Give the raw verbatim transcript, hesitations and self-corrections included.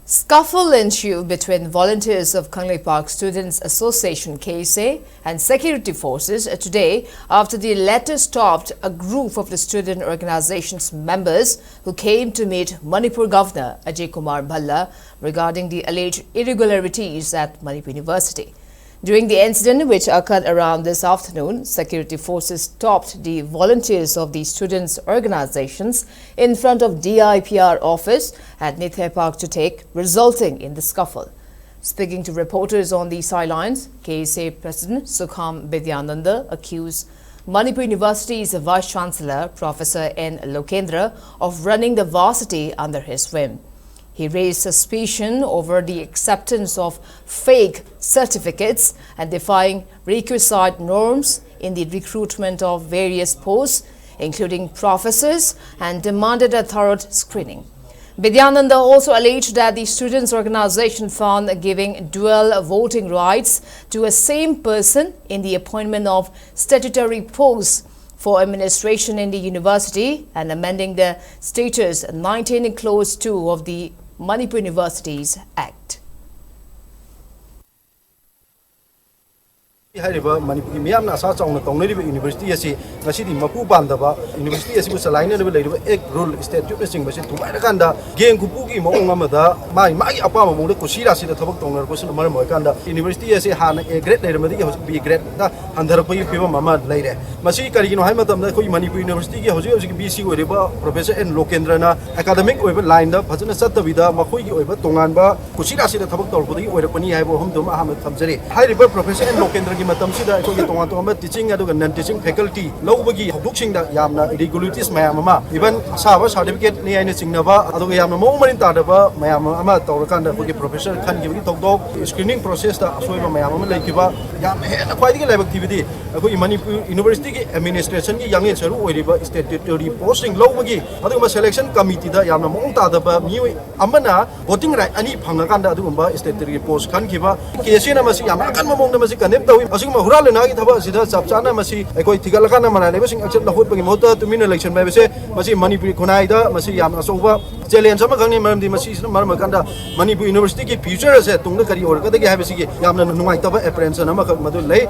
Scuffle ensued between volunteers of Kangleipak Students Association, K S A, and security forces today after the latter stopped a group of the student organization's members who came to meet Manipur Governor Ajay Kumar Bhalla regarding the alleged irregularities at Manipur University. During the incident, which occurred around this afternoon, security forces stopped the volunteers of the students' organizations in front of D I P R office at Nithai Park Tutek, resulting in the scuffle. Speaking to reporters on the sidelines, K S A President Sukham Bidyananda accused Manipur University's Vice Chancellor, Professor N Lokendra, of running the varsity under his whim. He raised suspicion over the acceptance of fake certificates and defying requisite norms in the recruitment of various posts, including professors, and demanded a thorough screening. Bidyananda also alleged that the students' organization found giving dual voting rights to a same person in the appointment of statutory posts for administration in the university and amending the statutes nineteen clause two of the Manipur Universities Act. ꯍꯥꯏꯔꯤꯕ ꯃꯅꯤꯄꯨꯔꯒꯤ ꯃꯤꯌꯥꯝꯅ ꯑꯁꯥ ꯆꯥꯎꯅ ꯇꯧꯅꯔꯤꯕ university ꯑꯁꯤ ꯉꯁꯤꯗꯤ ꯃꯄꯨ ꯄꯥꯟꯗꯕ, ꯌꯨꯅꯤꯚꯔꯁꯤꯇꯤ ꯑꯁꯤꯕꯨ ꯆꯂꯥꯏꯅꯔꯤꯕ ꯂꯩꯔꯤꯕ ꯑꯦꯛ, ꯔꯨꯜ, ꯁ꯭ꯇꯦꯇ꯭ꯌꯨꯠꯅꯆꯤꯡꯕꯁꯤ ꯊꯨꯒꯥꯏꯔꯀꯥꯟꯗ ꯒꯦꯡ ꯈꯨꯄꯨꯒꯤ ꯃꯑꯣꯡ ꯑꯃꯗ ꯃꯥꯒꯤ ꯃꯥꯒꯤ ꯑꯄꯥꯝꯕ ꯃꯑꯣꯡꯗ ꯀꯨꯁꯤ ꯔꯥꯁꯤꯗ ꯊꯕꯛ ꯇꯧꯅꯔꯛꯄꯁꯤꯅ ꯃꯔꯝ ꯑꯣꯏꯔꯀꯥꯟꯗ ꯌꯨꯅꯤꯚꯔꯁꯤꯇꯤ ꯑꯁꯤ ꯍꯥꯟꯅ ꯑꯦ ꯒ꯭ꯔꯦꯗ ꯂꯩꯔꯝꯕꯗꯒꯤ ꯍꯧꯖꯤꯛ ꯕꯤ ꯒ꯭ꯔꯦꯗꯇ ꯍꯟꯊꯔꯛꯄꯒꯤ ꯐꯤꯕꯝ ꯑꯃ ꯂꯩꯔꯦ꯫ ꯃꯁꯤ ꯀꯔꯤꯒꯤꯅꯣ ꯍꯥꯏꯕ ꯃꯇꯝꯗ ꯑꯩꯈꯣꯏꯒꯤ ꯃꯅꯤꯄꯨꯔ ꯌꯨꯅꯤꯚꯔꯁꯤꯇꯤꯒꯤ ꯍꯧꯖꯤꯛ ꯍꯧꯖꯤꯛꯀꯤ ꯚꯤ ꯁꯤ ꯑꯣꯏꯔꯤꯕ ꯄ꯭ꯔꯣꯐꯦꯁꯔ ꯑꯦꯟ ꯂꯣꯀꯦꯟꯗ꯭ꯔꯅ ꯑꯦꯀꯥꯗꯃꯤꯛ ꯑꯣꯏꯕ ꯂꯥꯏꯟꯗ ꯐꯖꯅ ꯆꯠꯇꯕꯤꯗ ꯃꯈꯣꯏꯒꯤ ꯑꯣꯏꯕ ꯇꯣꯉꯥꯟꯕ ꯀꯨꯁꯤ ꯔꯥꯁꯤꯗ ꯊꯕꯛ ꯇꯧꯔꯛꯄꯗꯒꯤ ꯑꯣꯏꯔꯛꯄꯅꯤ ꯍꯥꯏꯕ ꯋꯥꯐꯝꯗꯨꯃ ꯑꯍꯥꯟꯕ ꯊꯝꯖꯔꯤ꯫ ꯍꯥꯏꯔꯤꯕ ꯄ꯭ꯔꯣꯐꯦꯁꯔ ꯑꯦꯟ ꯂꯣꯀꯦꯟꯗ꯭ꯔꯒꯤ ꯃꯇꯝꯁꯤꯗ ꯑꯩꯈꯣꯏꯒꯤ ꯇꯣꯉꯥꯟ ꯇꯣꯉꯥꯟꯕ ꯇꯤꯆꯤꯡ ꯑꯗꯨꯒ ꯅꯟ ꯇꯤꯆꯤꯡ ꯐꯦꯀꯜꯇꯤ ꯂꯧꯕꯒꯤ ꯍꯧꯗꯣꯛꯁꯤꯡꯗ ꯌꯥꯝꯅ ꯏꯔꯤꯒꯨꯂꯔꯤꯇꯤꯁ ꯃꯌꯥꯝ ꯑꯃ, ꯏꯚꯟ ꯑꯁꯥꯕ ꯁꯥꯔꯇꯤꯐꯤꯀꯦꯠꯅꯤ ꯍꯥꯏꯅ ꯆꯤꯡꯅꯕ, ꯑꯗꯨꯒ ꯌꯥꯝꯅ ꯃꯑꯣꯡ ꯃꯔꯤꯟ ꯇꯥꯗꯕ ꯃꯌꯥꯝ ꯑꯃ ꯇꯧꯔꯀꯥꯟꯗ ꯑꯩꯈꯣꯏꯒꯤ ꯄ꯭ꯔꯣꯐꯦꯁꯔ ꯈꯟꯈꯤꯕꯒꯤ ꯊꯧꯗꯣꯛ, ꯁ꯭ꯀ꯭ꯔꯤꯅꯤꯡ ꯄ꯭ꯔꯣꯁꯦꯁꯇ ꯑꯁꯣꯏꯕ ꯃꯌꯥꯝ ꯑꯃ ꯂꯩꯈꯤꯕ, ꯌꯥꯝꯅ ꯍꯦꯟꯅ ꯈ꯭ꯋꯥꯏꯗꯒꯤ ꯂꯥꯏꯕꯛ ꯊꯤꯕꯗꯤ ꯑꯩꯈꯣꯏꯒꯤ ꯃꯅꯤꯄꯨꯔ ꯌꯨꯅꯤꯚꯔꯁꯤꯇꯤꯒꯤ ꯑꯦꯗꯃꯤꯅꯤꯁꯇ꯭ꯔꯦꯁꯟꯒꯤ ꯌꯥꯡꯂꯦꯟ ꯁꯔꯨ ꯑꯣꯏꯔꯤꯕ ꯁ꯭ꯇꯦꯇ꯭ꯌꯨꯇꯣꯔꯤ ꯄꯣꯁꯁꯤꯡ ꯂꯧꯕꯒꯤ, ꯑꯗꯨꯒꯨꯝꯕ ꯁꯦꯂꯦꯛꯁꯟ ꯀꯃꯤꯇꯤꯗ ꯌꯥꯝꯅ ꯃꯑꯣꯡ ꯇꯥꯗꯕ ꯃꯤꯑꯣꯏ ꯑꯃꯅ ꯚꯣꯇꯤꯡ ꯔꯥꯏꯠ ꯑꯅꯤ ꯐꯪꯉꯀꯥꯟꯗ ꯑꯗꯨꯒꯨꯝꯕ ꯁ꯭ꯇꯦꯇ꯭ꯌꯨꯇꯣꯔꯤ ꯄꯣꯁ ꯈꯟꯈꯤꯕ꯫ ꯀꯦ ꯑꯦꯁ ꯑꯦꯅ ꯃꯁꯤ ꯌꯥꯝꯅ ꯑꯀꯟꯕ ꯃꯑꯣꯡꯗ ꯃꯁꯤ ꯀꯟꯗꯦꯝ ꯇꯧꯏ꯫ ꯑꯁꯤꯒꯨꯝꯕ ꯍꯨꯔꯥꯟ ꯂꯩꯅꯥꯒꯤ ꯊꯕꯛ ꯑꯁꯤꯗ ꯆꯞ ꯆꯥꯅ ꯃꯁꯤ ꯑꯩꯈꯣꯏ ꯊꯤꯒꯠꯂꯀꯥꯟꯗ ꯃꯔꯥꯜ ꯂꯩꯕꯁꯤꯡ action ꯂꯧꯈꯠꯄꯒꯤ ꯃꯍꯨꯠꯇ ꯇꯨꯃꯤꯟꯅ ꯂꯩꯁꯟꯕ ꯍꯥꯏꯕꯁꯦ, ꯃꯁꯤ ꯃꯅꯤꯄꯨꯔꯤ ꯈꯨꯟꯅꯥꯏꯗ ꯃꯁꯤ ꯌꯥꯝꯅ ꯑꯆꯧꯕ challenge ꯑꯃꯈꯛꯅꯤ꯫ ꯃꯔꯝꯗꯤ ꯃꯁꯤꯁꯤꯅ ꯃꯔꯝ ꯑꯣꯏꯔꯀꯥꯟꯗ ꯃꯅꯤꯄꯨꯔ universityꯒꯤ future ꯑꯁꯦ ꯇꯨꯡꯗ ꯀꯔꯤ ꯑꯣꯏꯔꯛꯀꯗꯒꯦ ꯍꯥꯏꯕꯁꯤꯒꯤ ꯌꯥꯝꯅ ꯅꯨꯡꯉꯥꯏꯇꯕ apprehension ꯑꯃꯈꯛ ꯃꯗꯨ ꯂꯩ꯫